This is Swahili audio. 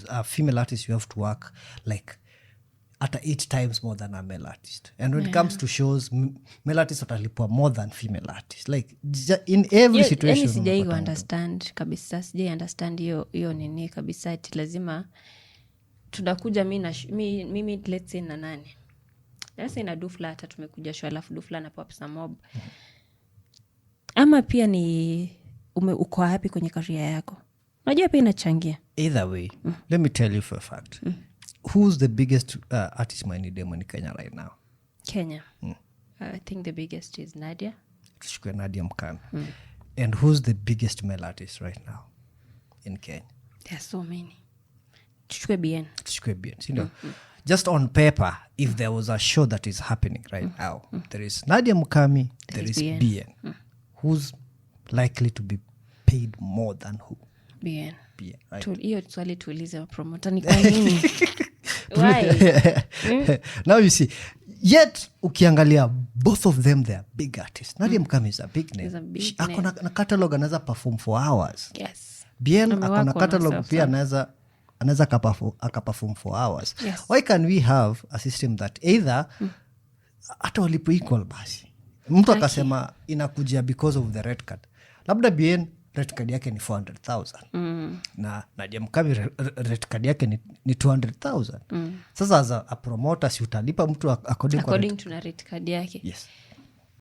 A female artist, you have to work like hata eight times more than a male artist. And when it comes to shows, male artists watalipwa more than female artists, like in every situation. Yani sijai Unapata understand kabisa, sijai understand hiyo nini kabisa, ati lazima tunakuja mi na mimi, let's say na nani, let's say na Dufla, hata tumekuja show, alafu Dufla anapewa pesa mob. Ama pia ni uko wapi kwenye career yako, unajua pia inachangia. Either way, let me tell you for a fact, who's the biggest artist mwenye demo in Kenya right now? Kenya, I think the biggest is Nadia. Tuchukue Nadia Mukami. And who's the biggest male artist right now in Kenya? There are so many. Tuchukue Bien. Tuchukue Bien, sindio? Just on paper, if there was a show that is happening right now, there is Nadia Mukami, there is is Bien. Bien. Who's likely to be paid more than who? Bien. Bien, right? Hiyo swali tuulize wapromota, ni kwa nini? Why? Now you see, yet ukiangalia both of them, they are big artists. Nadia Mukami is a big name. Is a big She- ako na catalog, anaweza perform for hours. Bien Amework ako na on catalog herself pia, sana. anaweza akaperform for hours. Why can we have a system that either hata walipo equal basi? Mtu akasema inakujia because of the rate card. Labda Bien rate card yake ni 400,000 na Nadia Mukami rate card yake ni 200,000. Sasa as a promoter, si utalipa mtu according kwa rate? According to na rate card yake. Yes.